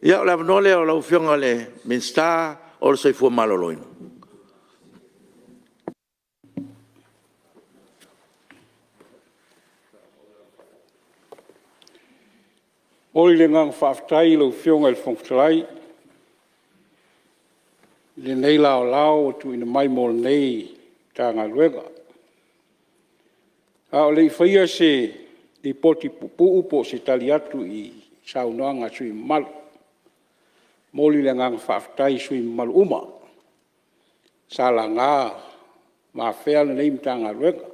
Ia o le avanoa lea o lau Afioga i le Minisita o le Soifua Maloloina. E momoli le agaga faafetai i lau Afioga i le Fofoga Fetalai i lenei laolao ua tuuina mai mo lenei Matagaluega. A o le i faia se lipoti puupuu po o se tali atu i saunoaga a sui usufono mamalu, e momoli le agaga faafetai i sui usufono mamalu uma sa laga ma afea lenei Matagaluega.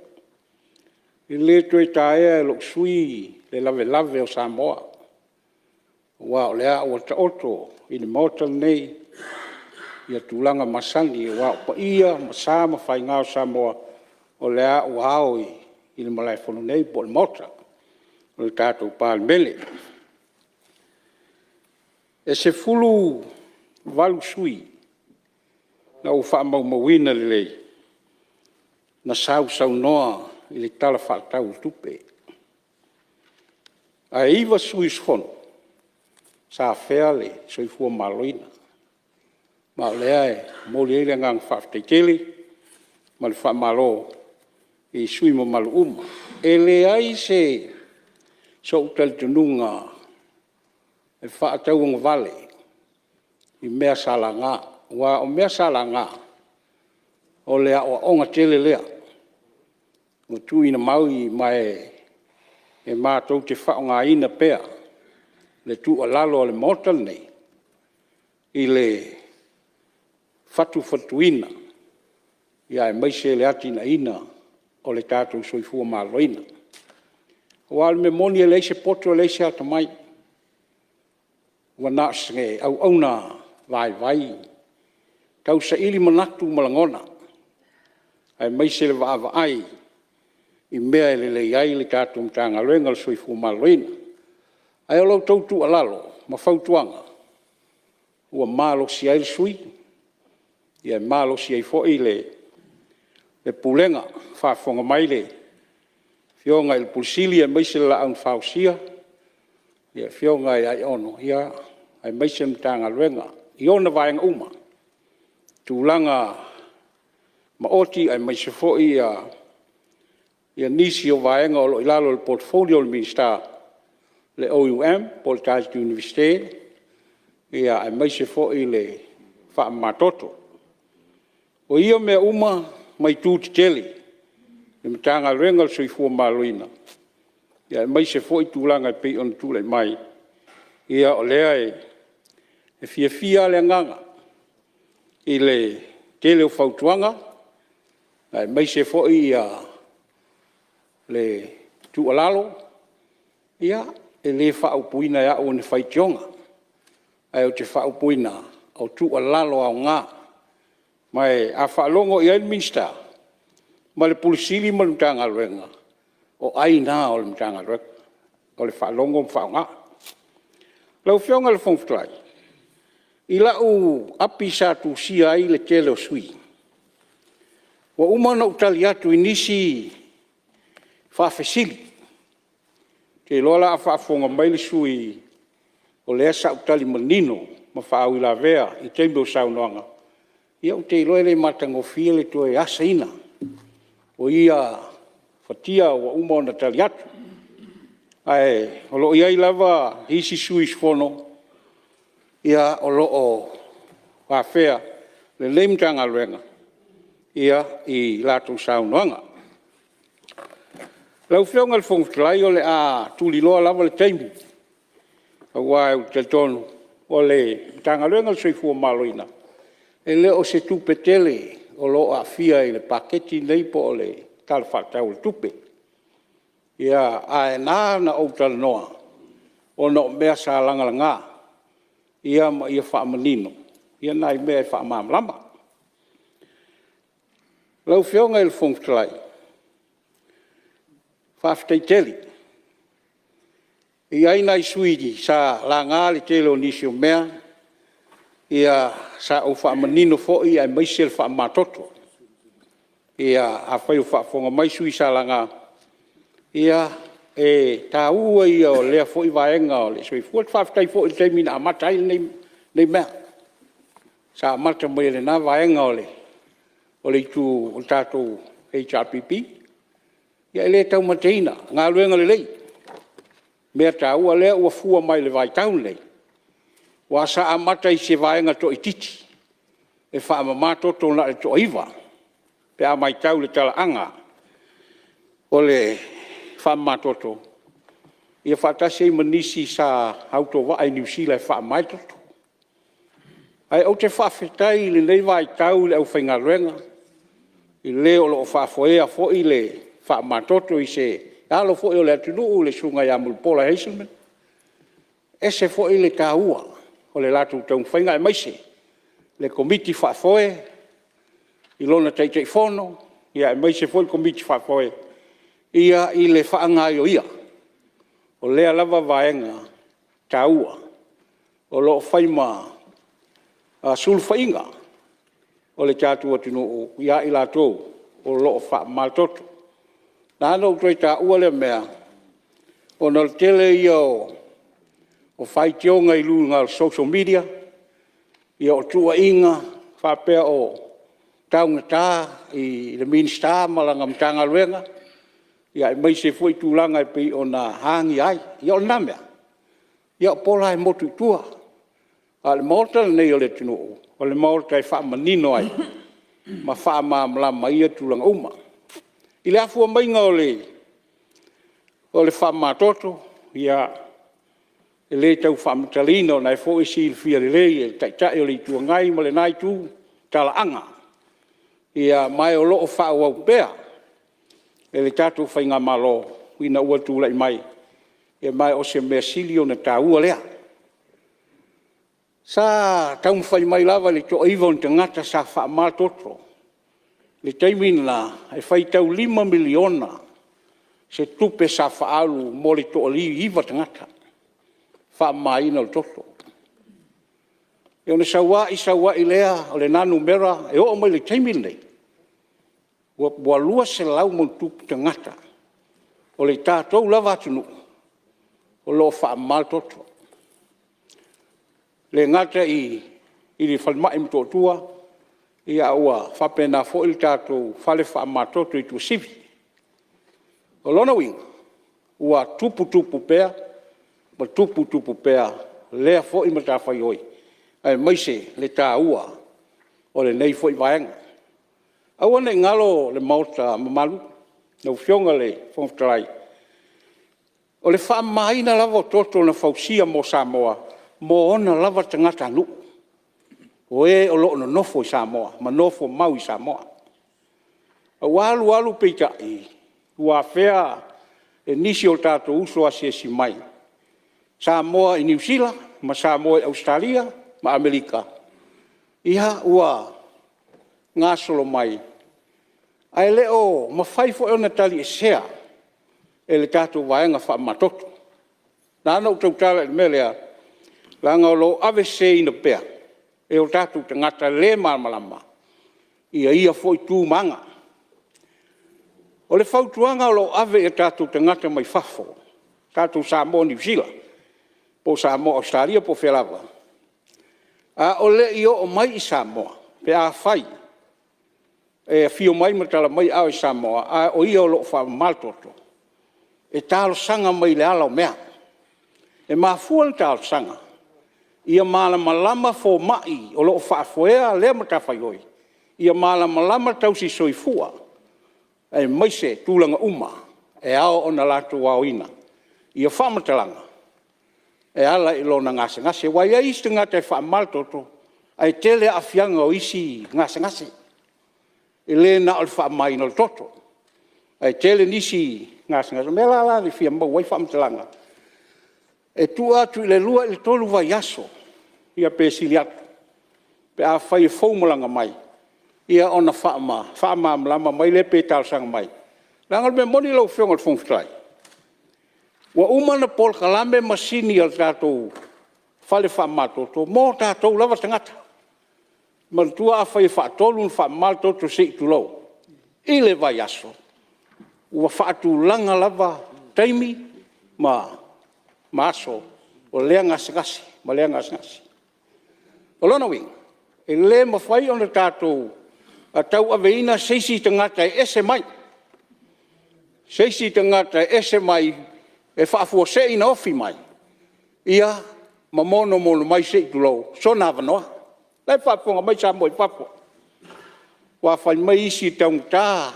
E le toe taea e lou sui usufono le lavelave o Samoa, aua o lea ua taoto i le Maota lenei tulaga masani aua o paia o sa ma faiga o Samoa, o lea ua ao i le Malaefono nei po o le Maota o le tatou Palemene. E 18 sui usufono na ou faamaumauina lelei na sausaunoa i le Tala Faatatau o le Tupe, ae 9 sui usufono sa afea le soifua maloloina. Ma o lea e momoli ai le agaga faafetai tele ma le faamalo i sui usufono mamalu uma. E leai sou talitonuga e faatauagavale i mea sa laga, aua o mea sa laga, o le aoaoga tele lea ua tuuina mai ma e matou te faaaogaina pea le tuualalo a le Maota lenei i le fatufatuina aemaise le atiaeina o le tatou soifua maloloina. Aua o le mea moni e leai se poto leai se atamai, ua na o se auauna vaivai e tausaili manatu ma lagona, aemaise le vaavaai i mea e lelei ai le tatou Matagaluega o le Soifua Maloloina. Ae o la outou tuualalo ma fautuaga ua malosi ai le sui usufono, e malosi ai foi le Pulega. A o faafofoga mai le Afioga i le Ofisa Sili o Pulega aemaise le Laau na Fausia, le Afioga ia Aiono, aemaise le Matagaluega i ona vaega uma, tulaga maoti aemaise foi nisi o vaega o lo o i lalo o le portfolio a le Minisita, le OUM po o le tatou Iunivesite, aemaise foi le faamamatoto. O ia mea uma ma itu tetele i le Matagaluega o le Soifua Maloloina, aemaise foi tulaga e pei ona tulai mai, ia o lea e fiafia lava le agaga i le tele o fautuaga, aemaise foi le tuualalo. Ia, e le faaupuina e au o ni faitioga, ae ou te faaupuina o tuualalo aoga. Ma a faalogo i ai le Minisita ma le Ofisa Sili o Pulega ma le Matagaluega, o ai na o le Matagaluega, o le faalogo ma faaaoga. Lau Afioga i le Fofoga Fetalai, i lau api sa tusia ai le tele o sui usufono, ua uma ona ou tali atu i nisi faafesili. Ou te iloa la a faafofoga mai le sui usufono, o lea sa ou tali manino ma faauilavea i taimi o saunoaga, ia ou te iloa e le matagofie le toe asaina o ia fatia ua uma ona tali atu. Ae o lo o i ai lava isi sui usufono o lo o afea lenei Matagaluega i latou saunoaga. Lau Afioga i le Fofoga Fetalai, o le a tuliloa lava le taimi, aua ou te talitonu o le Matagaluega o le Soifua Maloloina, e le o se tupe tele o lo o aafia i le paketi lenei po o le Tala Faatatau o le Tupe. Ae ala ona ou talanoa, ona o mea sa lagalaga ma ia faamanino nai mea e faamalamalama. Lau Afioga i le Fofoga Fetalai, faafetai tele. E i ai nai sui usufono sa laga le tele o nisi o mea, sa ou faamanino foi aemaise le faamamatoto. Afai o faafofoga mai sui usufono sa laga, ia, E taua ia o lea foi vaega o le soifua. Faafetai foi i le taimi na amata ai lenei mea, sa amata mai e lena vaega o le itu o le tatou HRPP. Ia e le taumateina galuega lelei, mea taua lea ua fua mai i le vaitau lenei, aua sa amata i se vaega toaitiiti e faamamatoto na o le toaiva pe a matau i le talaaga o le faamamatoto, ia faatasi ai ma nisi sa autovaa i Niu Sila e faamama le toto. Ae ou te faafetai i lenei vaitau i le aufaigaluega, i le o lo o faafoea foi le faamamatoto i se alo foi o le atunuu le Susuga ia Mulipola Hazelman. E ese foi le taua o le latou taumafaiga aemaise le Komiti Faafoe i lona Taitaifono aemaise foi le Komiti Faafoe i le faagaoioia o lea lava vaega taua o lo o fai ma sulufaiga o le tatou atunuu ia i latou o lo o faamama le toto. E ala ona ou toe taua lea mea, ona o le tele ia o faitioga i luga o le social media, o tuuaiga faapea ua taugata i le Minisita ma lana Matagaluega, aemaise foi tulaga e pei ona agia ai. Ia o lena mea, o pola e motu i tua, a o le Maota lenei o le atunuu, o le Maota e faamanino ai ma faamalamalama ai ia tulaga uma. I le afua maiga o le faamamatoto, ia, e le tau faamatalaina o lena foi e silafia lelei e le Taitai o le Itu Agai ma lena Itu talaaga, ma o lo o faaauau pea e le tatou faigamalo ina ua tulai mai, ma o se mea sili ona taua lea. Sa taumafai mai lava i le toaiva o ni tagata sa faamama le toto. I le taimi lena, e faitau $5 miliona se tupe sa faaalu mo le toaiva tagata le faamamaina o le toto. Ona sau ai sau ai lea o lena numera e oo mai i le taimi lenei, ua 200+ tagata o le tatou lava atunuu o lo o faamama le toto. E le gata i le falemai i Motootua, a ua faapena foi le tatou fale faamamatoto i Tuasivi. O lona uiga, ua tupu tupu pea ma tupu tupu pea lea foi matafaioi, aemaise le taua o lenei foi vaega. Aua ne i galo le Maota mamalu, lau Afioga i le Fofoga Fetalai, o le faamamaina lava o toto na fausia mo Samoa, mo ona lava tagatanuu, o e o lo o nonofo i Samoa ma nofomau i Samoa. Ae ua alu alu peitai, ua afea e nisi o tatou uso asiasi mai Samoa i Niu Sila ma Samoa i Ausetalia ma Amerika, ia ua gasolo mai, ae le o mafai foi ona taliesea e le tatou vaega faamamatoto. E ala ona ou tautala i le mea lea, leaga o lo o aveseseina pea e o tatou tagata le malamalama ia foi tu ma aga. O le fautuaga o lo o ave i o tatou tagata mai fafo, tatou Samoa Niu Sila po o Samoa Ausetalia po o fea lava, a o le i oo mai i Samoa, pe afai e afio mai ma tala mai aao i Samoa, a o ia o lo o faamama le toto, e talosaga mai i le ala o mea. E mafua ona talosaga, ia malamalama fomai o lo o faafoea lea matafaioi, ia malamalama tausisoifua, aemaise tulaga uma e ao ona latou aoina faamatalaga e ala i lona gasegase. Aua e i ai isi tagata e faamama le toto ae tele aafiaga o isi gasegase, e le na o le faamamaina o le toto, ae tele nisi gasegase. O le mea la e fia maua ai faamatalaga, e tua atu i le 2 i le 3 vaiaso ia pe sili atu pe afai e fou malaga mai, ia ona faamalamalama mai lea pe talosaga mai. Leaga o le mea moni lau Afioga i le Fofoga Fetalai, ua uma ona polokalame masini a le tatou fale faamamatoto mo tatou lava tagata. Manatua afai e faatolu ona faamama le toto se i tulou i le vaiaso, ua faatulaga lava taimi ma aso o lea gasegase ma lea gasegase. O lona uiga, e le mafai ona tatou tauaveina se isi tagata e ese mai, se isi tagata e ese mai e faafuasei ona ofi mai ia ma monomono mai se i tulou sona avanoa. O la e faafofoga mai Samoa i fafo, aua fai mai isi e taugata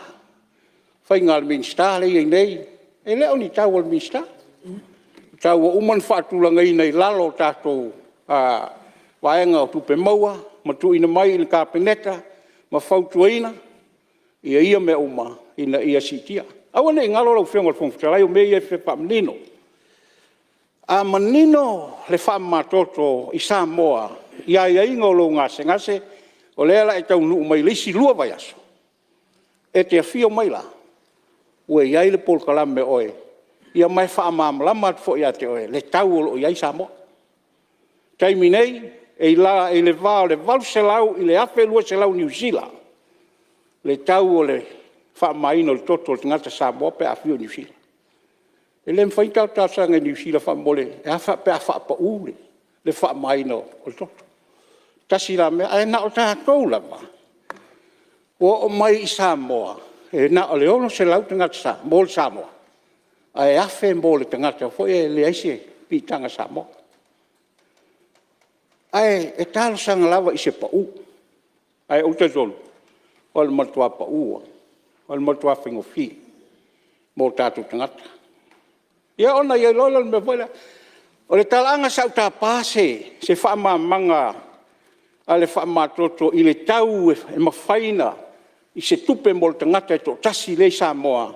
faiga a le Minisita lea e i ai nei. E le o ni tau a le Minisita, o tau ua uma ona faatulagaina i lalo o tatou vaega o tupe maua ma tuuina mai i le Kapeneta ma fautuaina ia mea uma ina ia siitia. Aua ne i galo lau Afioga i le Fofoga Fetalai, o mea ia e fia faamanino. A manino le faamamatoto i Samoa i aiaiga o lou gasegase o lea o le a e taunuu mai i le isi 2 vaiaso, e te afio mai la, ua i ai le polokalame o oe, ma e faamalamalama atu foi ia te oe le tau o lo o i ai Samoa. O le taimi nei, e i le va o le $800 i le $1,200 Niu Sila le tau o le faamamaina o le toto o le tagata Samoa pe a afio i Niu Sila. E le mafai ona tatou talosaga i Niu Sila faamolemole e a pe a faapau le faamamaina o le toto. Tasi la mea, ae na o tatou lava ua oo mai i Samoa e na o le 600 tagata Samoa mo le Samoa, ae $1,000 mo le tagata foi lea e leai se piitaga Samoa. Ae talosaga lava i se pau, ae ou te talitonu o le matua pau lava, o le matua faigofie mo tatou tagata. Ia ona i ai loa lea o le mea foi lea. O le talaaga sa ou tapa se faamalamalamaga a le faamamatoto i le tau e mafai ona… i se tupe mo le tagata e toatasi lea e i Samoa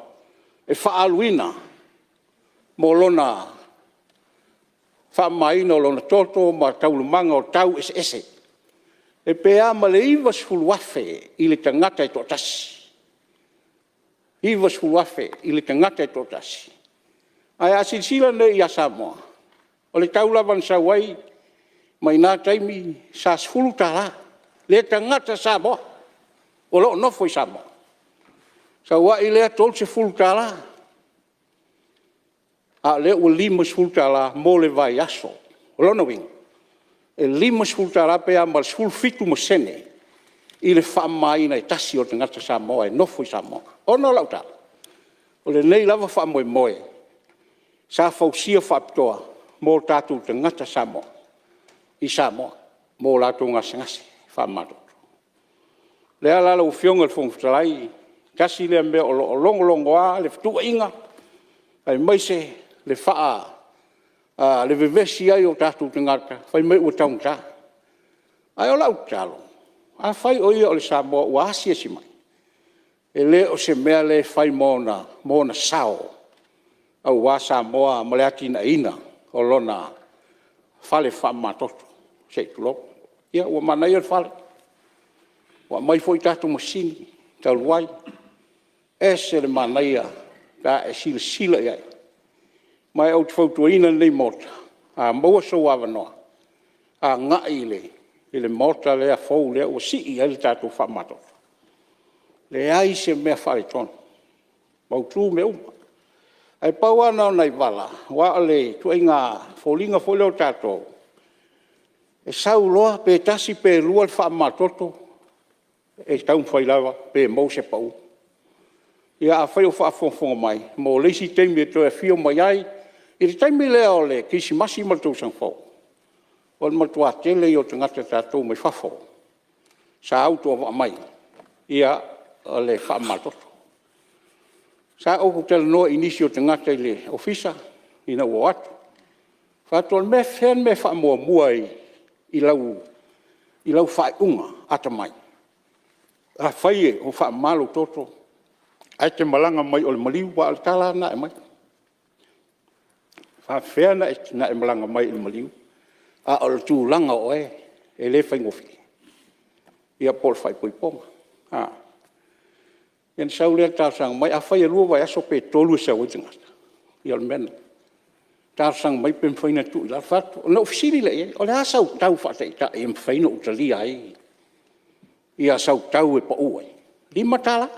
e faaaluina mo lona faamamaina o lona toto ma taualumaga o tau eseese. Pe a ma le $90,000 i le tagata e toatasi, $90,000 i le tagata e toatasi. Ae a silasila nei ia Samoa, o le tau lava na sau ai mai na taimi sa $10 le tagata Samoa o lo o nofo i Samoa. Sau ai lea $30, a o lea ua $50 mo le vaiaso. O lona uiga, e $50 pe a ma le 17 ma sene i le faamamaina e tasi o le tagata Samoa e nofo i Samoa. Ona o lau tala, o lenei lava faamoemoe sa fausia faapitoa mo tatou tagata Samoa i Samoa mo latou gasegase faamamatoto. O lea la lau Afioga i le Fofoga Fetalai, tasi lea mea o lo o logologoa le tuuaiga aemaise le vevesi ai o tatou tagata fai mai ua taugata. Ae o lau tatalo, afai o ia o le Samoa ua asiasi mai, e le o se mea lea e fai ma ona sao aua Samoa ma le atinaeina o lona fale faamamatoto, se i tulou. Ia ua manaia le fale, ua aumai foi tatou masini talu ai, e ese le manaia pe a e silasila i ai. Ma ou te fautuaina lenei Maota, a maua sou avanoa, agai i le Maota lea fou lea ua sii i ai le tatou faamamatoto. Leai se mea faaletonu, mautu mea uma. Ae pau lava na o nai vala, aua o le ituaiga foliga foi lea o tatou, e sau loa pe tasi pe lua le faamamatoto, e taumafai lava pe maua se pau. Ia afai o faafogafoga mai mo le isi taimi e toe afio mai ai. I le taimi lea o le Kerisimasi ma le Tausaga Fou, o le matua tele ia o tagata tatou mai fafo sa autovaa mai o le faamamatoto. Sa ou talanoa i nisi o tagata i le ofisa ina ua o atu, fai atu, o fea le mea e faamuamua i lau faaiuga atamai? Afai ua faamama lou toto ae e te malaga mai o le maliu, aua o le tala lava lena e aumai. E faapefea ona e malaga mai i le maliu a o le tulaga o oe e le faigofie, ia po o le faaipoipoga. Ia ona sau lea talosaga mai, afai e 2 vaiaso pe 3 e sau ai le tagata, ia o le mea lena. Talosaga mai pe mafai ona tuu i lalo. Ou fai atu… Ona ou fesili lea i ai, o le a sau tau faataitai e mafai ona ou talia ai sau tau e pau ai? $5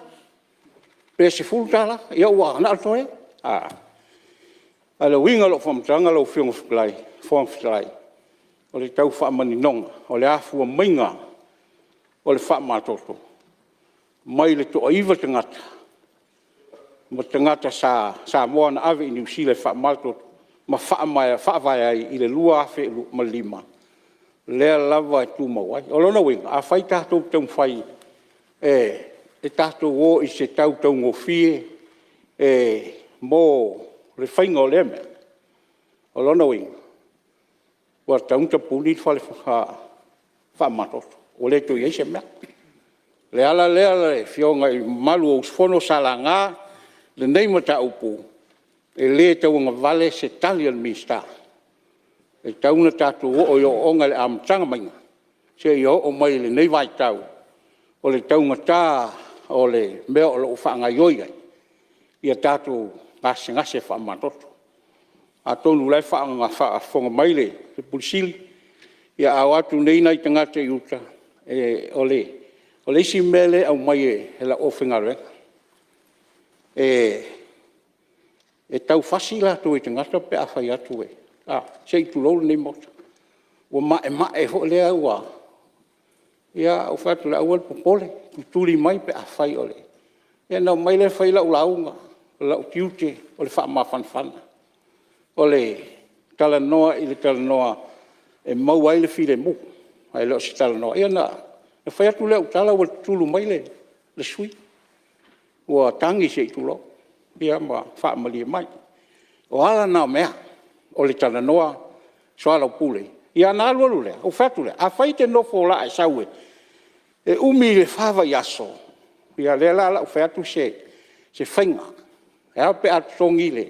pe $10? Ia ua na o le toe lava. Ae o le uiga o lau faamatalaga lau Afioga i le Fofoga Fetalai, o le tau faamaninoga o le afua maiga o le faamamatoto mai le toaiva tagata ma tagata Samoa na ave i Niu Sila e faamamatoto ma faavae ai i le 2005, lea lava e tumau ai. O lona uiga, afai tatou te taumafai e tatou o i se tau taugofie mo le faiga o lea mea, o lona uiga, ua tatau ona tapuni le fale faamamatoto, ua le toe i ai se mea. O le ala lea afioga i le mamalu o sui usufono sa laga lenei mataupu, e le tauagavale se tali a le Minisita, e tatau ona tatou oo i ooooga i le amataga mai seia oo mai i lenei vaitau o le taugata o le mea o lo o faagaoioi ai tatou gasegase faamamatoto. Atonu o la e faafofoga mai le Ofisa Sili o Pulega, ia a o atu nei nai tagata i uta, o le isi mea lea e aumai e lau aufaigaluega, e tau fasi latou e tagata pe a fai atu, se i tulou lenei Maota, ua maemae foi lea ua… Ia ou fai atu lea, aua le popole, tutuli mai pe afai o le… Ia ona omai lea fai lau lauga, o lou tiute o le faamafanafana, o le talanoa i le talanoa e maua ai le filemu, ae le o se talanoa… Ia ona fai atu lea o au tala ua tutulu mai le sui usufono, ua tagi se i tulou, ia ma faamalie mai. O ala na o mea, o le talanoa, soalaupule, ia ona alu alu lea, ou fai atu lea, afai e te nofo o le a e sau e umi i le fa vaiaso, ia o lea la o le a ou fai atu se faiga. E a pe a totogi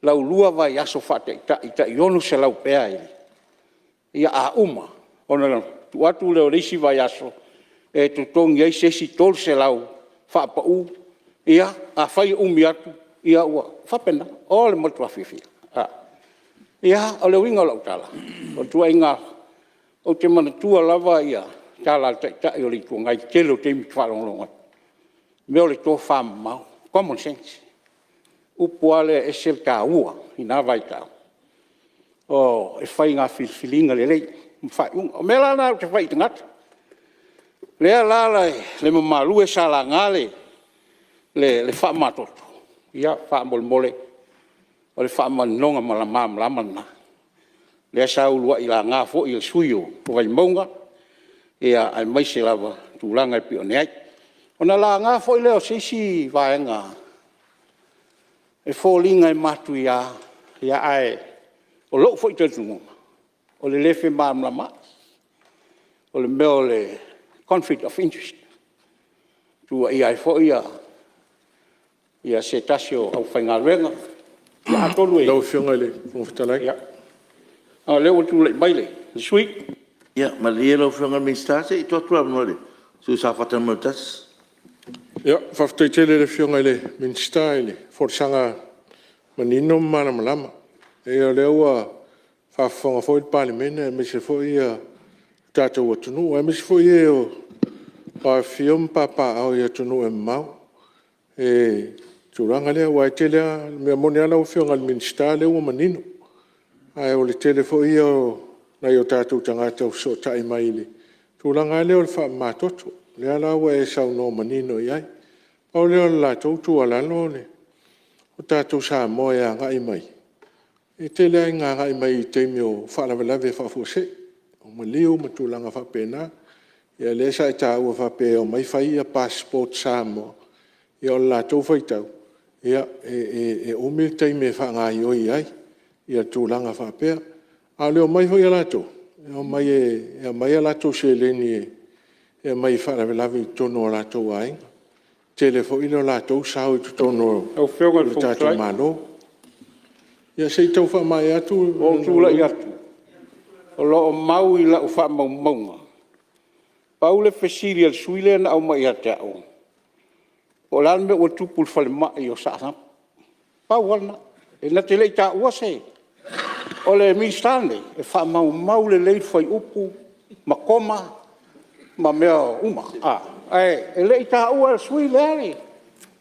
lau lua vaiaso faataitai tai $600 pea ia a uma ona tuu atu lea o le isi vaiaso e totogi ai se isi $300 faapau. Ia, afai e umi atu, ia ua faapena. O le matua fiafia. Ia, o le uiga o lau tala, o ituaiga… Ou te manatua lava tala a le Taitai o le Itu Agai i le tele o taimi ou te faalogologo ai, o le mea o le tofamamao, common sense. O le upu lava lea e ese le taua i na vaitau, e faiga filifiliga lelei ma faaiuga. O mea la na ou te fai i tagata, lea la le mamalu e sa laga le faamamatoto, ia faamolemole o le faamaninoga malamalama lena, lea sa uluai laga foi e le sui usufono o Vaimauga, aemaise lava tulaga e pei ona i ai. Ona laga foi lea o se isi vaega e foliga e matuia, ae o lou foi talitonuga, o le le femalamalamaai, o le mea o le conflict of interest, na tuuaia ai foi se tasi o aufaigaluega. Ia atonu e… Lau Afioga i le Fofoga Fetalai… Ia, a o lea ua tulai mai le sui usufono. Ia malie lau Afioga i le Minisita se i tuu atu le avanoa i le sui usufono mo Safata 1. Faafetai tele i le Afioga i le Minisita i le folasaga manino ma malamalama. Leai o lea ua faafofoga foi le Palemene aemaise foi le tatou atunuu, aemaise foi e o lo o afifio ma papaaao i atunuu e mamao i le tulaga lea. Aua e tele lava… o le mea moni lava lau Afioga i le Minisita o lea ua manino, ae o le tele foi ia o nai o tatou tagata ua fesootai mai i le tulaga lava lea o le faamamatoto, lea la ua e saunoa manino i ai. Pau lea o le latou tuualalo o tatou Samoa e agai mai, e tele lava ina agai mai i taimi o faalavelave faafuasei, o maliu ma tulaga faapena. Ia lea sa e taua faapea e omai fai passport Samoa, ia o le latou faitau, e umi le taimi e faagaoioi ai tulaga faapea. A o le omai foi o latou, e omai e aumai a latou seleni e aumai e faalavelave i totonu o latou aiga. E tele foi lo latou sao i totonu o Lau Afioga i le le Fofoga tatou Fetalai… Malo. Ia se i tau faamaea atu… Ua ou tulai atu, o lo o mau i lau faamaumauga, pau le fesili a le sui usufono lea na aumai ia te au, po o le a le mea ua tupu i le falemai o Saanapu. Pau lava lena. E na te le i taua se… O le Minisita lenei, e faamaumau lelei fuaiupu ma koma ma mea uma, ae le i taua e le sui usufono lea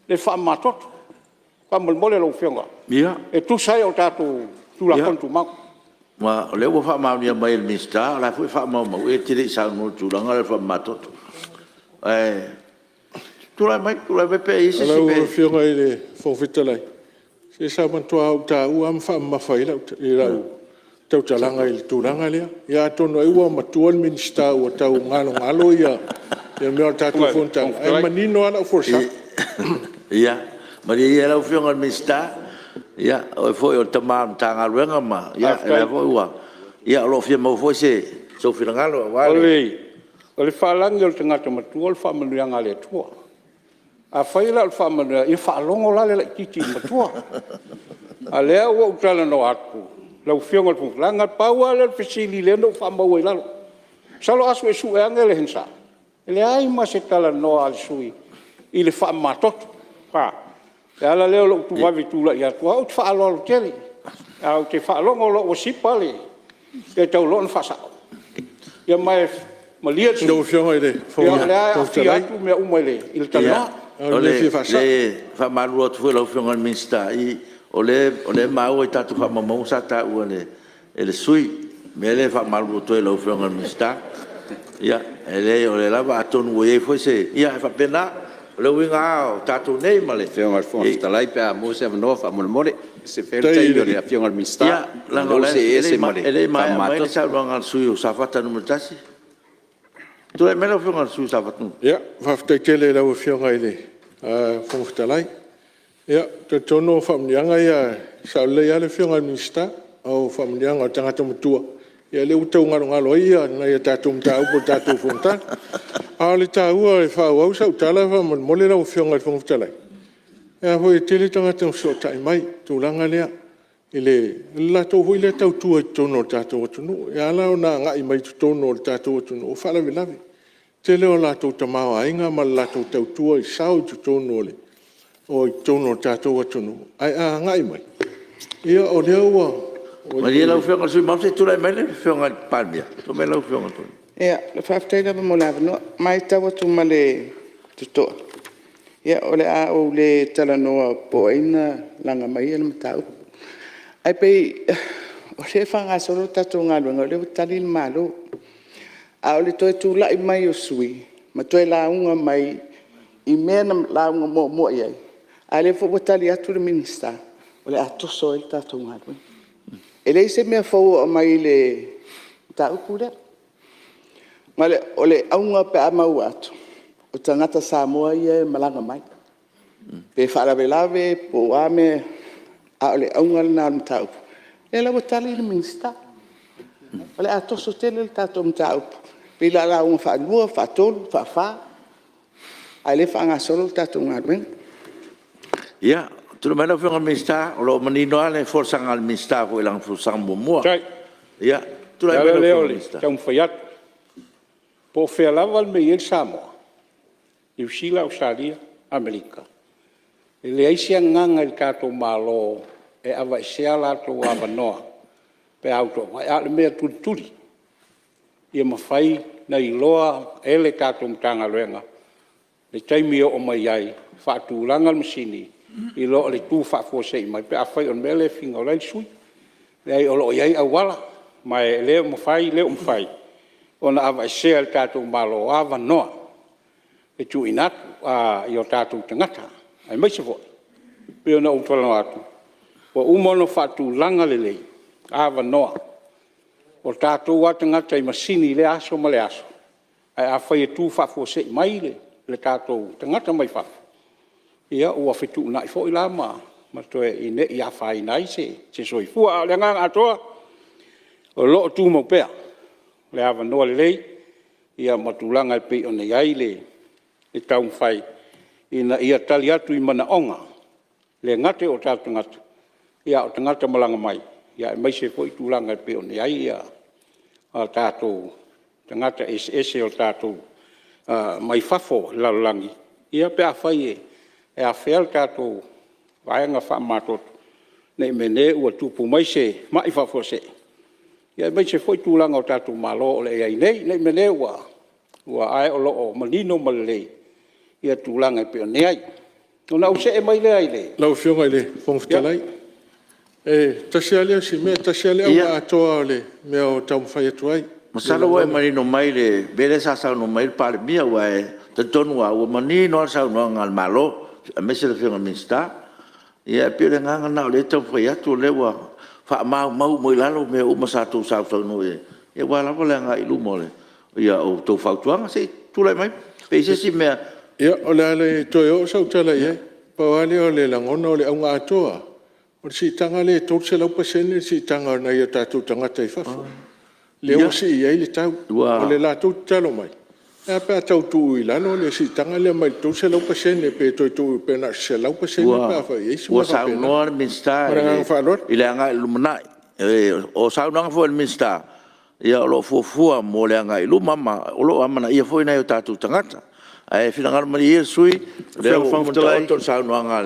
le faamamatoto. Faamolemole lau Afioga e tusa ai o tatou Tulafono Tumau. O lea ua faamaonia mai e le Minisita o la foi e faamaumau e te le i saunoa i le tulaga lea o le faamamatoto. Ae tulai mai pe a i ai se isi mea. Lau Afioga i le Fofoga Fetalai, se sa matua ou taua lava ma faamamafa i ai lau tautalaga i le tulaga lea. Ia atonu ai ua matua le Minisita ua tau galogalo mea o le tatou fonotaga, ae manino lava lau folasaga. Ia malie ia lau Afioga i le Minisita, o oe foi o le tama o le Matagaluega ma o lea foi ua… Ia o lo o fia maua foi sou finagalo aua le… O le faalagi o le tagata matua o le faamanuiaga a le Atua. Afai la o le faamanuiaga, ia faalogo la le laitiiti i le matua. A o lea ua ou talanoa atu lau Afioga i le Fofoga Fetalai, leaga na pau lava lea o le fesili lea na ou faamauina i lalo. Masalo a suesue ane le Hansard, e leai ma se talanoa a le sui usufono i le faamamatoto. O le ala lea o lou vave tulai atu, aua ou te faaaloalo tele. Ae ou te faalogo loa ua sipa le… ia e tatau loa ona faasa'o. Ia ma e malie le sui usufono, o lea e aafia atu mea uma i le talanoa. E faamalulu atu foi i lau Afioga i le Minisita, o lea e maua i tatou faamaumauga sa taua e le sui usufono. O le mea lea e faamalulu atu ai i lau Afioga i le Minisita. Ia e leai o lea lava atonu ua i ai foi se… ia e faapena. O le uiga lava o tatou nei ma le… Lau Afioga i le Fofoga Fetalai pe a maua se avanoa faamolemole, e ese foi le taimi o le Afioga i le Minisita Ia o lea ua see e ese ma le le i maea mai faamamatoto. le saunoaga a le sui usufono mo Safata 1. Tulai mai lau Afioga i le sui usufono mo Safata 1. Ia, faafetai tele i lau Afioga i le Fofoga Fetalai. Ia, ou te talitonu o faamanuiaga ia, e sao lelei lava le Afioga i le Minisita, o faamanuiaga o le tagata matua, ia lea ua tau galogalo ai nai a tatou mataupu o le tatou fonotaga. A o le taua e faaauau sau tala faamolemole lau Afioga i le Fofoga Fetalai, e tele tagata na fesootai mai i le tulaga lea i le latou foi lea tautua i totonu o le tatou atunuu. E ala ona agai mai totonu o le tatou atunuu o faalavelave. E tele o latou tamaoaiga ma le latou tautua i sao i totonu o le tatou atunuu, ae a agai mai, ia o lea ua… Malie lau Afioga i le sui usufono mamalu se i tulai mai le Afioga i le Palemia. Tulai mai lau Afioga. Faafetai lava mo le avanoa. E matau atu ma le totoa, ia o le a ou le talanoa po o ai na laga maia le mataupu. Ae pei o lea e faagasolo le tatou galuega o lea ua tali le Malo. A o le toe tulai mai o sui usufono ma toe lauga mai i mea na lauga muamua i ai, a o lea foi ua tali atu le Minisita, o le a toso ai le tatou galuega. E leai se mea fou o aumai i le mataupu lea. Ma o le auga pe a maua atu, o tagata Samoa ia e malaga mai, pe faalavelave po o a mea, a o le auga lena o le mataupu. O lea la ua tali le Minisita, o le a toso tele le tatou mataupu, pei o le a lauga faalua, faatolu, faafa, a o lea e faagasolo le tatou galuega. Ia, tulai mai lau Afioga i le Minisita, o lo o manino lava le folasaga a le Minisita foi i lana folasaga muamua. Faafetai. Tulai O le mai ala lau lea Afioga o i le le Minisita. taumafai atu. Po o fea lava le mea e i ai le Samoa, Niu Sila, Ausetalia, Amerika, e leai se agaga i le tatou Malo e aveesea a latou avanoa pe a omai. A o le mea tulituli, ia mafai ona iloa e le tatou Matagaluega le taimi e oo mai ai, faatulaga le masini i lo le tu faafuasei mai pe afai o le mea lea e finagalo ai le sui usufono. E leai o lo o i ai auala, ma e le o mafai, le o mafai ona aveesea e le tatou Malo avanoa e tuuina atu i o tatou tagata, aemaise foi pei ona ou talanoa atu, ua uma ona faatulaga lelei avanoa o tatou lava tagata i masini i lea aso ma lea aso. Ae afai e tu faafuasei mai le tatou tagata mai fafo, ia ua fetuunai foi la ma toe ina ne i afaina ai se soifua. A o le agaga atoa, o lo o tumau pea le avanoa lelei ma tulaga e pei ona i ai le taumafai ina ia tali atu i manaoga, e le gata i o tatou tagata, a o tagata malaga mai, aemaise foi tulaga e pei ona i ai tatou tagata eseese mai fafo o le lalolagi, ia pe afai e afea le tatou vaega faamamatoto, ne i meaane ua tupu mai se mai faafuasei, aemaise foi tulaga o tatou malo o le a i ai nei, ne i meaane ua… ae o lo o manino ma lelei tulaga e pei ona i ai. Ona ou see mai lea i le… Lau Afioga i le Fofoga Fetalai, e tasi lava lea o si mea, e tasi lava le auga atoa o le mea o taumafai atu ai. Masalo ua e manino mai i le mea lea sa saunoa mai ai le Palemia aua e talitonu lava ua manino lava le saunoaga a le Malo aemaise le Afioga i le Minisita. Ia e pei o le agaga lena o lea e taumafai atu o lea ua faamaumau uma i lalo mea uma sa outou sausaunoa i ai aua lava le agai i luma o a outou fautuaga. Se i tulai mai pe i ai se isi mea. Ia o le a le toe oo sau tala i ai. Pau lava lea o le lagona, o le auga atoa lava o le siitaga lea e 300% le siitaga o nai o tatou tagata i fafo lea ua sii ai le tau. O le latou tatalo mai, e a pe a tau tuu i lalo le siitaga lea mai le 300% pe toe tuu pe na o se 100% pe afai e i ai se Ua mea faapena. saunoa le Minisita Ma le agaga faaaloalo. I le agai i le lumanai. O saunoaga foi a le Minisita o lo o fuafua mo le agai i luma ma o lo o amanaia foi nai o tatou tagata. Ae finagalo malie ia le sui usufono o lea ua uma ona taoto le saunoaga a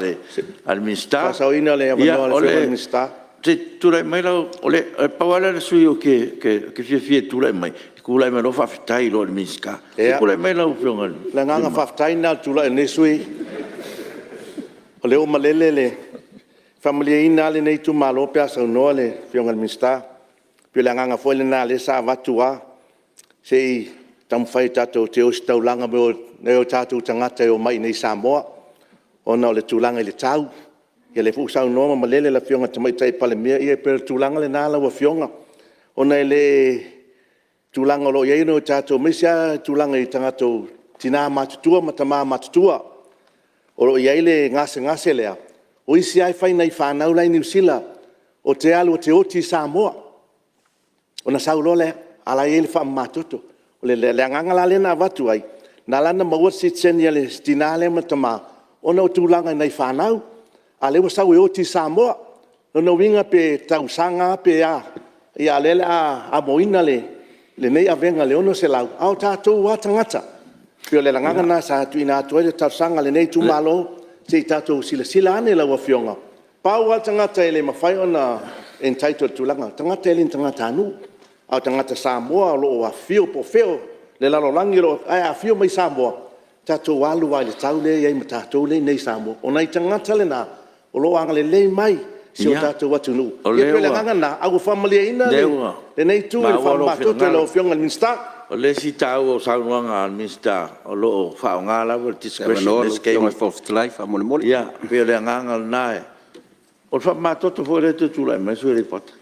le Minisita. Lau Afioga i le Fofoga Fetalai, faasaoina le avanoa o le Afioga i le Minisita. Se i tulai mai lau… E pau lava lea o le sui usufono ou te fiafia e tulai mai, e tulai mai loa faafetai loa i le Minisita. Se i tulai mai lau Afioga i le sui usufono. O le agaga faafetai lena o le tulai o lenei sui usufono, o lea ua malele le… E faamalieina lava lenei itumalo pe a saunoa le Afioga i le Minisita. E pei o le agaga foi lena lea sa avatu lava, se i taumafai tatou te ositaulaga ma nai o tatou tagata e omai iinei i Samoa ona o le tulaga i le tau. Ia lea foi ua saunoa ma malele le Afioga i le Tamaitai Palemia, ia pei o le tulaga lena lau Afioga, ona o le tulaga o lo o i ai nai o tatou, aemaise lava tulaga i tina matutua ma tama matutua. O lo o i ai le gasegase lea, o isi lava e fai i nai fanau la e i Niu Sila, ou te alu ou te oti i Samoa, ona sau loa lea, a o la e i ai le faamamatoto. O le agaga la lea na avatu ai, na ala ona maua le sitiseni a le tina lea ma le tama, ona o tulaga i nai fanau, a o lea ua sau e oti i Samoa. O lona uiga pe tausaga lava pe a, a o lea o le a amoina lenei avega i le $600, a o tatou lava tagata. E pei o le agaga lena sa tuuina atu ai le talosaga a lenei itumalo, se i tatou silasila ane lau Afioga. Pau lava le tagata e le mafai ona entitle i le tulaga lena, o le tagata e le ni tagatanuu, a o tagata Samoa o lo o afifio po o fea o le lalolagi ae a afio mai Samoa, tatou alu lava i le tau lea e i ai ma tatou lea e i inei i Samoa. O nai tagata na o lo o agalelei mai i si o tatou atunuu. Ia pei o le agaga lena, ae ua faamalieina lenei itu i le maua lou faamamatoto i lau finagalo. Afioga i le Minisita. O le isi taua o saunoaga a le Minisita, o lo o faaaoga lava le discretion Avanoa i lau isi Afioga i taimi. le Fofoga Fetalai faamolemole. Ia pei o le agaga lena, o le faamamatoto foi lea e toe tulai mai le sui usufono mo Aleipata.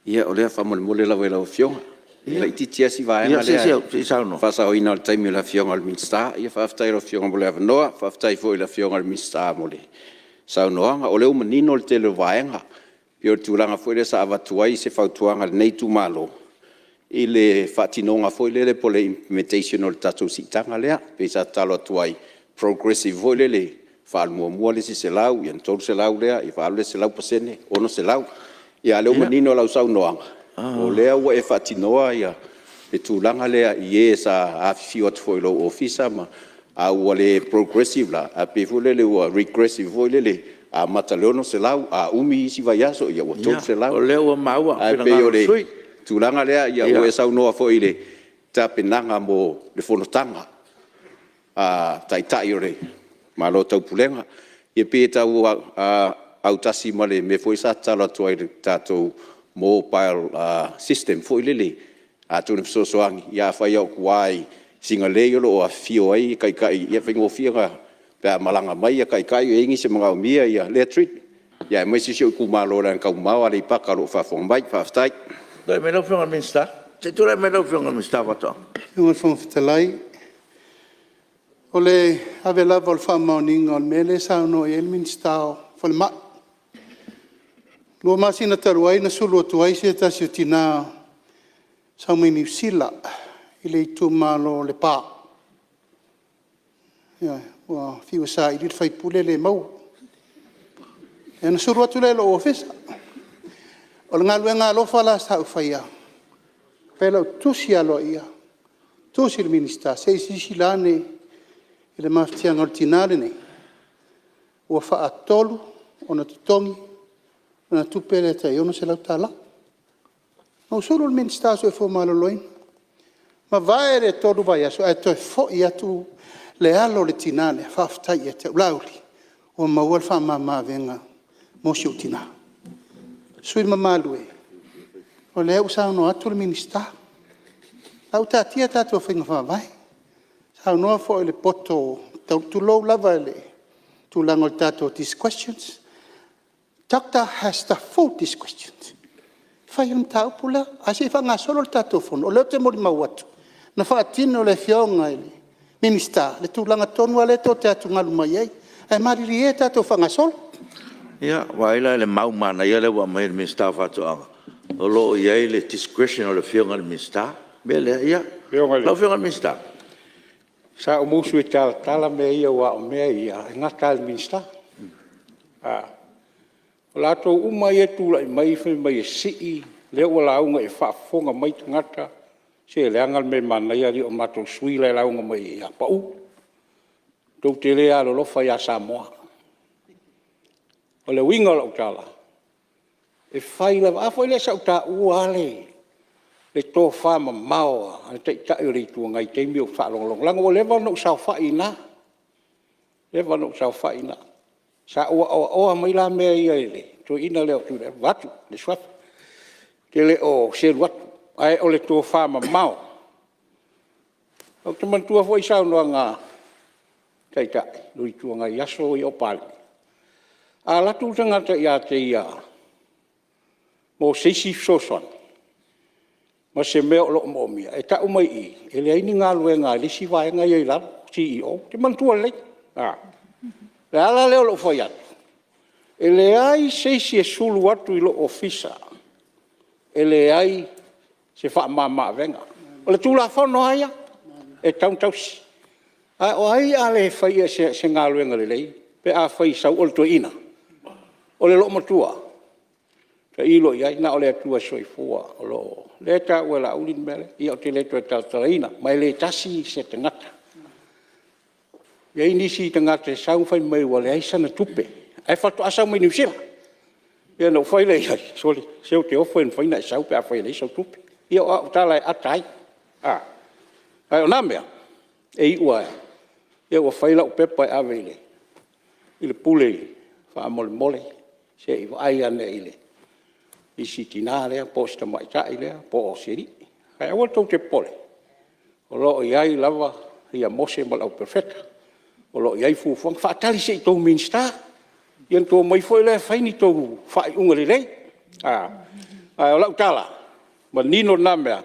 Ia o lea faamolemole lava i lau Afioga, e laitiiti lava si vaega Ia lea se i i le saunoa. faasaoina o le taimi o le Afioga i le Minisita. Faafetai i lau Afioga mo le avanoa, faafetai foi i le Afioga i le Minisita mo le saunoaga. O lea ua manino le tele o vaega, pei o le tulaga foi lea sa avatu ai se fautuaga a lenei itumalo i le faatinoga foi lele po o le implementation o le tatou siitaga lea. Pei sa tatalo atu ai, progressive foi lele, faaalu muamua le isi $100 ona $300 lea, faaalu le isi 100%, $600. A o lea ua manino lau saunoaga, o lea ua e faatinoa le tulaga lea i e sa afifio atu foi i lou ofisa ma… a ua le progressive la, ae pei foi lele ua regressive foi lele, amata i le $600, a umi isi vaiaso ua $300. O lea ua maua Ae pei finagalo o o le sui usufono. tulaga lea, ua e saunoa foi i le tapenaga mo le fonotaga a Taitai o Malo o le Taupulega. Ia pei e tau autasi ma le mea foi lea sa tatalo atu ai i le tatou mobile system foi lele, atonu e fesoasoani, afai o tua i Sinalei o lo o afifio ai Taitai, ia e faigofie ona, pe a malaga mai Taitai o i ai nisi e manaomia lea treatment, aemaise si ou itumalo leaga e taumamao Aleipata o lo o faafofoga mai. Faafetai. Tulai mai lau Afioga i le Minisita. Se i tulai mai lau Afioga i le Minisita o Faatoaga. Lau Afioga i le Fofoga Fetalai, o le ave lava o le faamaoniga o le mea lea e saunoa i ai le Minisita o le Falemai. 2 masina talu ai na sulu atu ai se tasi o tina na sau mai Niu Sila i le itumalo o Lepa. Ioe. Ua fiu e saili le sui usufono e le maua. Ia ona sulu atu lea i lou ofisa. O le galuega alofa la sa ou faia, fai lau tusi aloaia, tusi i le Minisita, se i silasila ane i le mafatiaga o le tina lenei, ua faatolu ona totogi lana tupe lea tai $600. Na ou sulu i le Minisita o le Soifua Maloloina, mavae le 3 vaiaso ae toe foi atu le alo o le tina lea e faafetai ia te au, Laauli, ua maua le faamamaavega mo si ou tina. Sui usufono mamalu e, o lea ua saunoa atu le Minisita, o la ua taatia a tatou faiga faavae, saunoa foi i le poto, tulou lava i le tulaga o le tatou discretion, doctor has the full discretion e fai ai le mataupu lea. Ae se i faagasolo le tatou Fono, o lea ou te molimau atu, na faatino e le Afioga i le Minisita le tulaga tonu lava lea tou te atugalu mai ai. Ae malilie ia tatou faagasolo. Ia, vaai la i le mau manaia lea ua aumai e le Minisita o Faatoaga, o lo o i ai le discretion o le Afioga i le Minisita. O le mea lea, ia, lau Afioga i le Minisita. Sa ou musu e talatala mea ia aua o mea ia e gata lava i le Minisita. O latou uma ia e tulai mai fai mai e sii, lea ua lauga ia faafofoga mai tagata, se leaga le mea e manaia alii o matou sui la e lauga mai ia pau. Tou te le alolofa ia Samoa. O le uiga o lau tala, e fai lava… A foi lea sa ou taua lava le tofamamao a le Taitai o le Itu Agai i taimi ia a o ou faalogologo, leaga ua leva ona ou saofai i ina, leva ona ou saofai i ina. Sa ou aoaoa mai la mea ia i le toeaina lea o Tuilaepa vaeatu le suafa. Ou te le o selu atu, ae o le tofamamao. Ou te manatua foi saunoaga a le Taitai o le Itu Agai i aso ia a o Palemia, a alu atu le tagata ia te ia mo se isi fesoasoani ma se mea o lo o moomia, e tau mai i i, e leai ni galuega a le isi vaega ia e i lalo, CEOs. Ou te manatua lelei. O le ala lea o lou fai atu, e leai se isi e sulu atu i lou ofisa e leai se faamama-avega. O le Tulafono lava ia, e tatau ona tausi. A o ai o le a le faia se galuega lelei pe afai e sau o le toeaina, o le loomatua? Tailo i ai, na o le Atua Soifua o lo o… Lea e taua e Laauli le mea lea, ia ou te le toe talatalaina, ma e le tasi se tagata. E i ai nisi tagata e sau fai mai ua leai sana tupe, ae faatoa sau mai Niu Sila. Ia ona ou fai lea i ai, sole, se ou te ofo i le mafai ona e sau pe afai e leai sau tupe. Ia o au tala e ata ai, ae o na mea, e iu lava ua fai lau pepa e ave i le Pule, faamolemole se i vaai ane i si tina lea po o si tamaitai lea po o si alii. Ae aua tou te popole, o lo o i ai lava Mose ma le Auperofeta, o lo o i ai fuafuaga. Faatali se i tou Minisita ona outou omai foi lea fai ni tou faaiuga lelei. A o lau tala, manino lena mea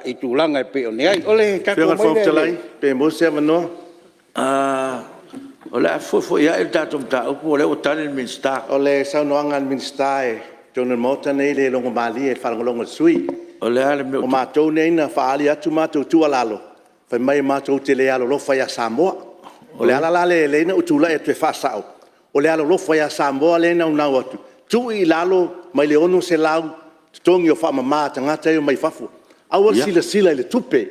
i tulaga e pei ona i ai. O le tatou Lau omai Afioga i le Fofoga lea i le… Fetalai pe maua se avanoa? O le a fefoifoiai le tatou mataupu o lea ua tali le Minisita. O le saunoaga a le Minisita i totonu o le Maota lenei e le logomalie i le faalogologo a le sui usufono. O le a le mea ua tupu? O matou nei na faaali atu matou tuualalo, fai mai matou te le alolofa ia Samoa. O le ala la lea e ala ai ona ou tulai atu e faasao, o le alolofa ia Samoa lea e naunau atu, tuu i lalo mai le $600 totogi o faamama a tagata ia e omai fafo. Aua le silasila i le tupe,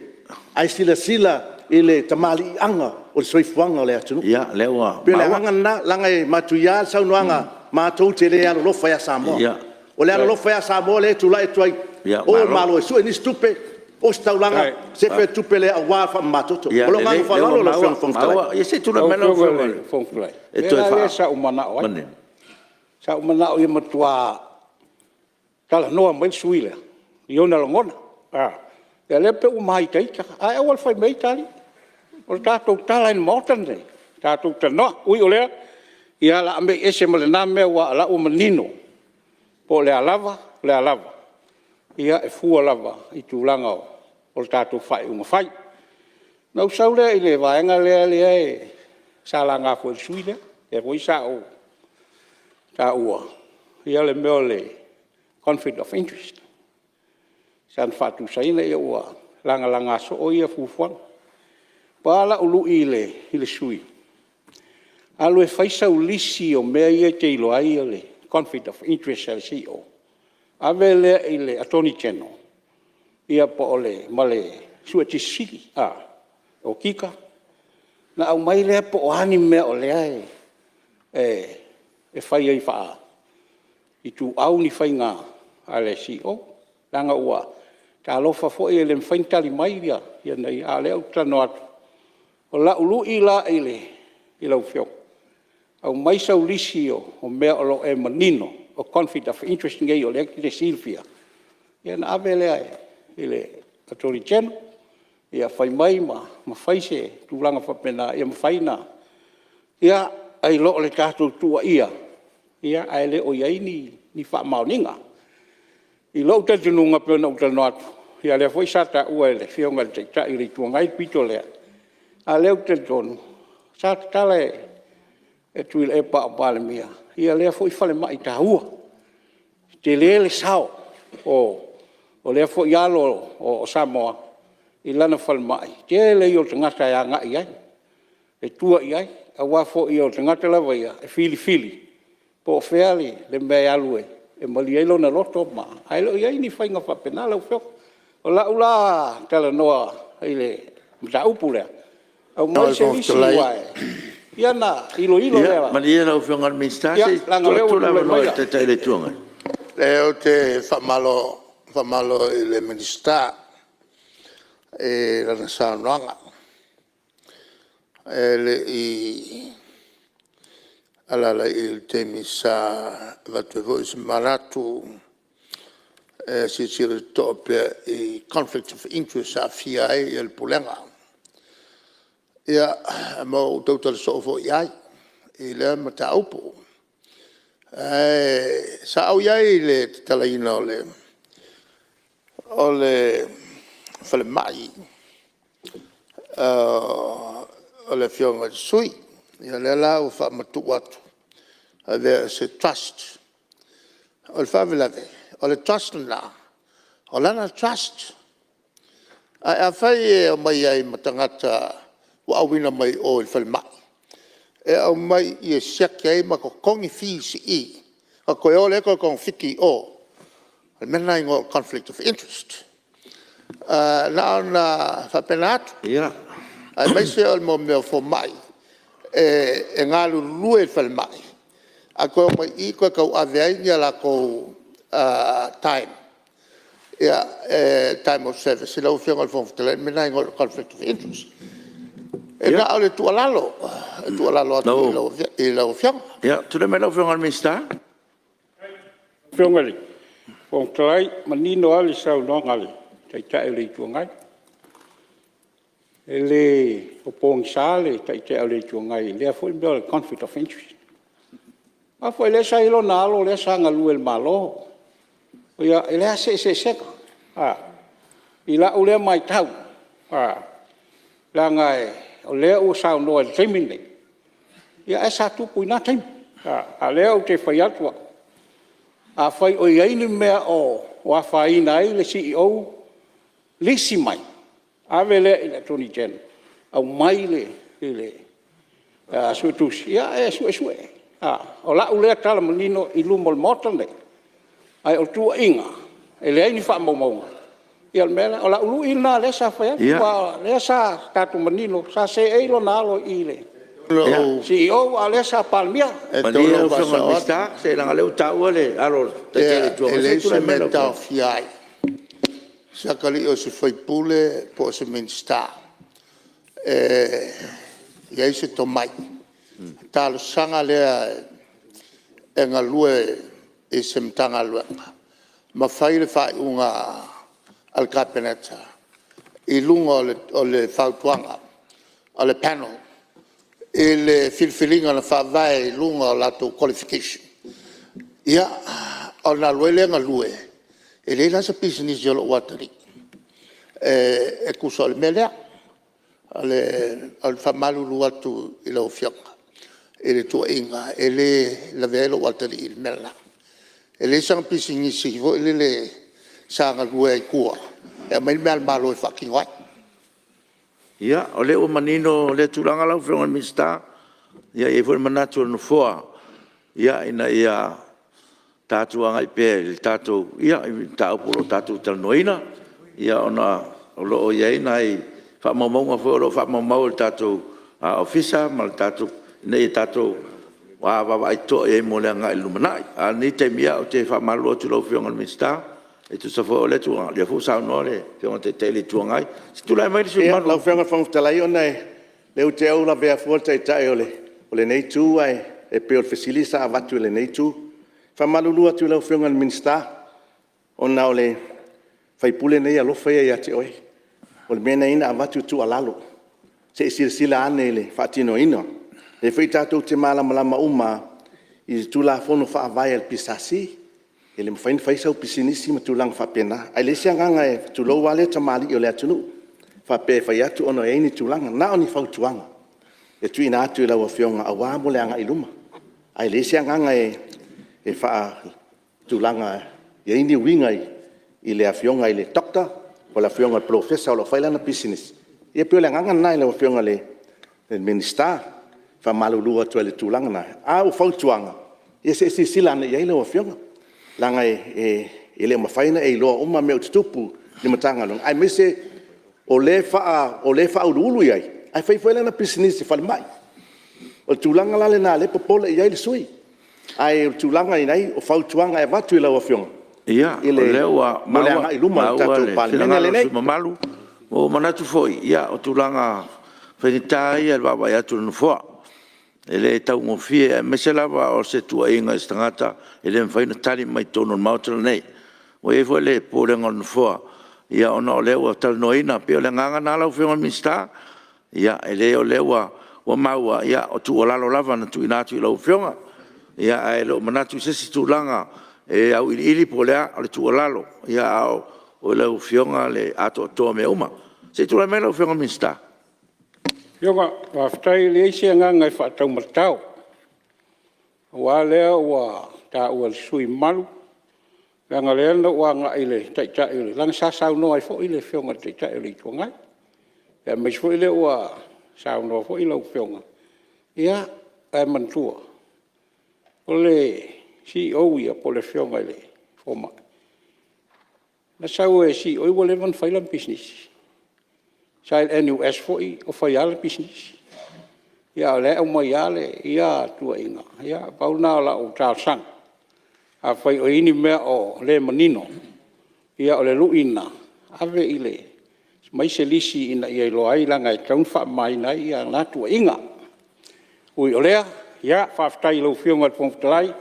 ae silasila i le tamaliiaga o le soifuaga o le atunuu. Ia, o lea ua maua. E pei o le agaga lena, leaga e matuia le saunoaga, matou te le alolofa ia Samoa. O le alolofa ia Samoa lea e tulai atu ai, o le Malo e sue nisi tupe, ositaulaga, sefe le tupe lea aua le faamamatoto. Ma lou agaga faaaloalo lau Afioga i le Fofoga Fetalai. Ia se i tulai Lau mai lau Afioga i Afioga le Fofoga Fetalai, e o le toe mea la lea sa ou manao ai, sa ou manao ia matua talanoa mai le sui usufono lea i ona lagona, a o lea pei ua ma itaita. Ae aua le fai maia ita alii. O le tatou tala i le Maota lenei, tatou talanoa. Ui o lea, ia o le a mei ese ma lena mea aua o la e ua manino po o le a lava po o le a lava, ia e fua lava i tulaga o le tatou faaiuga fai. Ona ou sau lea i le vaega lea sa laga foi e le sui usufono lea, lea foi sa ou taua le mea o le conflict of interest, sa faatusaina. Ia ua lagalaga soo ia fuafuaga. Pau lava lau lui i le sui usufono, alu e fai sau lisi o mea ia e te iloa ai le conflict of interest a le CEO, ave lea i le Attorney General ma le Suetusi Sili, Okika, ona aumai lea po o a ni mea o lea e fai ai faaituau ni faiga a le CEO. Leaga ua… talofa foi e le mafai ona tali mai a o lea ou te talanoa atu. O lau lui la i lau Afioga, Aumai sau lisi o mea o lo o e manino o conflict of interest nei o lea e te silafia, ia ona ave lea i le Attorney General, ia fai mai ma fai se tulaga faapena ia mafai ona… Ae i lo le tatou tuuaia ae le o i ai ni faamaoniga. I lou talitonuga pei ona ou talanoa atu, ia lea foi sa taua e le Afioga i le Taitai o le Itu Agai le pito lea, a o lea ou te talitonu sa tatala e Tuilaepa a o Palemia lea foi falemai taua. E tele le sao o lea foi alo o Samoa i lana falemai, tele ia o tagata e agai i ai, e tua i ai, aua foi o le tagata lava ia e filifili po o fea le mea e alu e malie ai lona loto ma… Ae le o i ai ni faiga faapena lau Afioga. O lau la talanoa i le mataupu lea, aumai se lisi aua e… ia ona iloilo lea. Ia malie lau Afioga i le Minisita se i tuu atu le avanoa i le Taitai o le Itu Agai. Leai ou te faamalo i le Minisita i lana saunoaga. E le i alaala i i i le taimi sa avatu ai foi se manatu e silasila totoa pea i conflict of interest e aafia ai le Pulega. Ia, ma ua ou tautala soo foi i ai i lea mataupu. Ae sa ou i ai i le tatalaina o le falemai o le Afioga i le Sui. Ia lea la ua faamatuu atu e avea o se Trust. O le faalavelave o le trust lena o lana trust, ae afai e omai ai ma tagata ua auina mai o i le falemai e aumai i i e siaki ai ma totogi fees i i ona toe o lea toe togafiti i o, o le mea lena e igoa o le conflict of interest. Na ona faapena atu, aemaise o mea o fomai e galulue i falemai ae toe omai i i toe tauave ai ni a latou time, time of service. Lau Afioga i le Fofoga Fetalai, o le mea lena e igoa o le conflict of interest. E na o le tuualalo, e tuualalo atu i lau Afioga. Ia, tulai mai lau Afioga i le Minisita. Lau Afioga i le Fofoga Fetalai, e manino lava le saunoaga a le Taitai o le Itu Agai. E le o pogisa le Taitai o le Itu Agai i lea foi mea o le conflict of interest. Aua foi o lea sa i ai lona alo lea sa galue i le Malo. Ia, e leai lava se eseesega i lau lea maitau, leaga o lea ua saunoa i le taimi lenei, ae sa tupu i na taimi. A o lea ou te fai atu au, afai o i ai ni mea o afaina ai le Ofisa Sili, lisi mai, ave lea i le Attorney General aumai le suetusi e suesue. O lau lea tala manino i luma o le Maota lenei, ae o tuuaiga e leai ni faamaumauga, ia o le mea lena. O lau lui lena lea sa fai atu aua o lea sa tatou manino sa seei lona alo i le Ofisa Sili a o lea sa Palemia. Ia malie lau Afioga i le Minisita, se leaga o lea ua taua le alo o le Taitai o le Itu Agai. E Se i leai se tulai mai mea lau e Afioga. taofia ai se atalii o se sui usufono po o se Minisita e i ai se tomai, talosaga lea e galue i se Matagaluega ma fai le faaiuga a le Kapeneta i luga o le fautuaga a le panel i le filifiliga na faavae i luga o latou qualifications, ia, ona alu ai lea e galue. E leai la se pisinisi a lou atalii e tusa o le mea lea. O le faamalulu atu i lau Afioga i le tuuaiga, e le lavea ai lou atalii i le mea lena. E leai sana pisinisi foi lele sa galue ai i tua e aumai mea a le Malo e faatino ai. Ia, o lea ua manino lea tulaga lau Afioga i le Minisita. E i ai foi le manatu o le Nofoa ina ia tatou agai pea i le tatou mataupu o lo o tatou talanoaina, ona o lo o i ai nai faamaumauga foi o lo o faamaumau e le tatou Ofisa ina ia tatou vaavaai totoa i ai mo le agai i le lumanai. A o lenei taimi, ou te faamalulu atu i lau Afioga i le Minisita e tusa foi o lea tulaga, o lea foi ua saunoa le Afioga i le Taitai o le Itu Agai. Se i tulai mai le sui usufono mamalu. Lau Afioga i le Fofoga Fetalai ona o lea ua lavea fua le Taitai o lenei Itu ae E pei o le fesili sa avatu e lenei itu. E faamalulu atu i lau Afioga i le Minisita, ona o le sui usufono lenei e alofa ia ia te oe. O le mea na ala ai ona avatu o le tuualalo, se i silasila ane i le faatinoina. O lea foi tatou te malamalama uma lava i le Tulafono Faavae a le PSC, e le mafai ona fai sau pisinisi ma tulaga faapena. Ae leai se agaga, tulou lava lea tamalii o le atunuu, faapea e fai atu ona e i ai ni tulaga. Na o ni fautuaga e tuuina atu i lau Afioga aua le agai i luma. Ae leai se agaga e faatulaga e i ai ni uiga i le Afioga i le Doctor po o le Afioga i le Polofesa o lo o fai lana pisinisi. Ia pei o le agaga lena i lau Afioga i le Minisita. E faamalulu atu ai i le tulaga lena. A o fautuaga, ia se i silasila ane i ai lau Afioga, leaga e le o mafai ona e iloa uma mea o tutupu i le Matagaluega, aemaise o lea e faauluulu i ai, ae fai foi lana pisinisi falemai. O le tulaga la lena o lea e popole i ai le sui usufono. Ae o le tulaga e i ai, o fautuaga e avatu i lau Afioga mo le agai i luma o le Ia, o lea ua tatou maua Palemene le finagalo o le lenei. sui usufono mamalu. Ua ou manatu foi, o tulaga faigata ia i le vaavaai atu a le Nofoa. E le taugofie, aemaise lava o se tuuaiga i se tagata e le mafai ona tali mai i totonu o le Maota lenei. Ua i ai foi le popolega o le Nofoa, ona o lea ua talanoaina. E pei o le agaga lena lau Afioga i le Minisita. Ia e leai o lea ua maua, o tuualalo lava na tuuina atu i lau Afioga, ae le o manatu i se isi tulaga e auiliili po o le a, o le tuualalo, a o lau Afioga le atoatoa o mea uma. Se i tulai mai lau Afioga i le Minisita. Faafetai. E leai se agaga e faataumatatao, aua o lea ua taua e le sui usufono mamalu, leaga o lea na ou agai i le Taitai, leaga sa saunoa ai foi le Afioga i le Taitai o le Itu Agai, aemaise foi o lea ua saunoa foi lau Afioga. Ia, ae manatua, o le CEO ia po o le Afioga i le Fomai, na sau e CEO ua leva ona fai lana pisinisi. Sa i le NUS foi o fai lava lana pisinisi, a o lea e aumai lava ia tuuaiga. Ia pau lena o lau talosaga, afai o i ai ni mea o le manino, ia o le lui lena, aumai se lisi ina ia iloa ai, leaga e tatau ona faamama ai na tuuaiga. Ui o lea, ia faafetai i lau Afioga i le Fofoga Fetalai,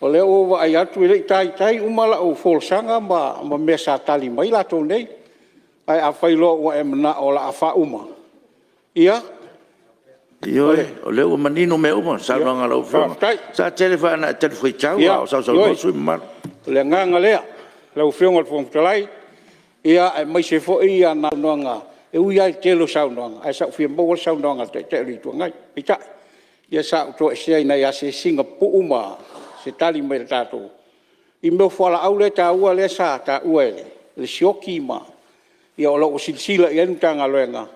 o lea ua ou vaai atu e le i taitai uma lau folasaga ma mea sa tali mai ai latou nei. Ae afai loa ua e manao o le a faauma, ia. Ioe, o lea ua manino mea uma i le saunoaga a lau Afioga. Sa tele foi lava ina e talifuaitau a o sausaunoa sui usufono mamalu. Ioe, o le agaga lea lau Afioga i le Fofoga Fetalai, aemaise foi saunoaga, e ui lava i le tele o saunoaga, ae sa ou fia maua le saunoaga a le Taitai o le Itu Agai. Peitai, ia sa ou toesea i nai asiasiga pupuu ma se tali mai a le tatou… i mea o fualaau lea e taua lea sa taua i le sioki ma… Ia o lo o ua silasila i ai le Matagaluega,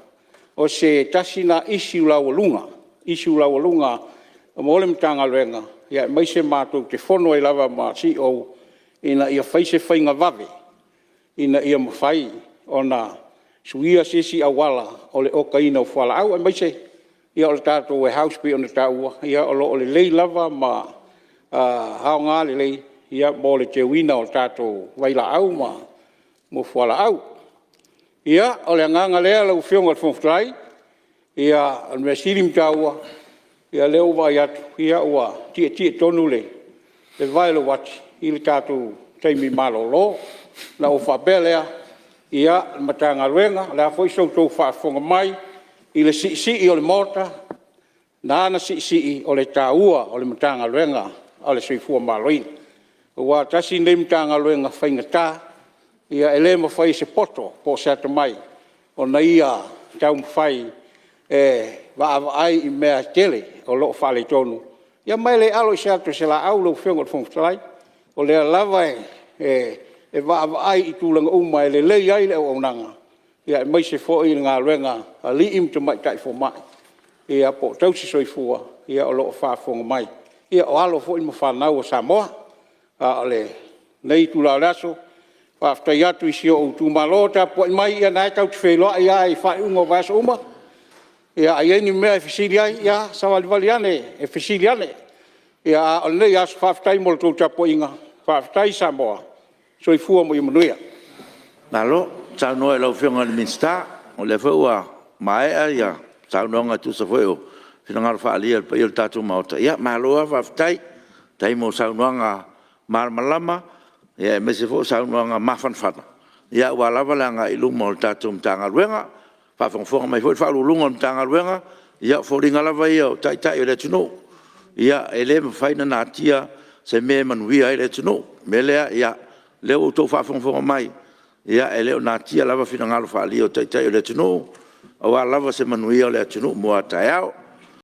o se tasi lena issue laualuga, issue laualuga mo le Matagaluega, aemaise matou te fono ai lava ma CEOs ina ia fai se faiga vave ina ia mafai ona suia se isi auala o le okaina o fualaau, aemaise o le tatou warehouse pei ona taua, o lo o lelei lava ma aoga lelei mo le teuina o tatou vailaau ma fualaau. Ia, o le agaga lea lau Afioga i le Fofoga Fetalai. O le mea sili ma taua, o lea ua ou vaai atu ua tietie tonu le vae o le uati i le tatou taimi malolo. Ona ou faapea lea, ia, le Matagaluega, o le a foi sa outou faafofoga mai i le siisii o le Maota, na ala ona siisii, o le taua o le Matagaluega a le Soifua Maloloina. Aua tasi lenei Matagaluega faigata, e le mafai e se poto po o se atamai ona ia taumafai e vaavaai i mea e tele o lo o faaletonu. Ia ma e le alo i se ata o se laau lau Afioga i le Fofoga Fetalai, o lea lava e vaavaai i tulaga uma e lelei ai le auaunaga, aemaise foi le galuega a alii ma tamaitai fomai po o tausisoifua o lo o faafofoga mai, ia o alo foi ma fanau a Samoa. A o lenei itula o le aso, faafetai atu i si ou itumalo o tapuai mai, ia o lena tatou te feiloai lava i faaiuga o vaiaso uma. A i ai ni mea e fesili ai, ia savalivali ane e fesili ane. A o lenei aso, faafetai mo le tou tapuaiga, faafetai Samoa. Soifua ma ia manuia. Malo saunoa i lau Afioga i le Minisita, o lea foi ua maea saunoaga e tusa foi o finagalo faaalia o le paia o le tatou Maota, ia malo lava faafetai. Faafetai mo saunoaga malamalama aemaise foi o saunoaga mafanafana aua lava le agai i luma o le tatou Matagaluega. Ua faafogafoga mai foi le Ofisa Sili o Pulega o le Matagaluega, ia o foliga lava ia o Taitai o le atunuu. E le mafai ona natia se mea e manuia ai le atunuu. O le mea lea, o lea ua outou faafogafoga mai, e le o natia lava finagalo faaalia o Taitai o le atunuu aua lava se manuia o le atunuu mo a taeao.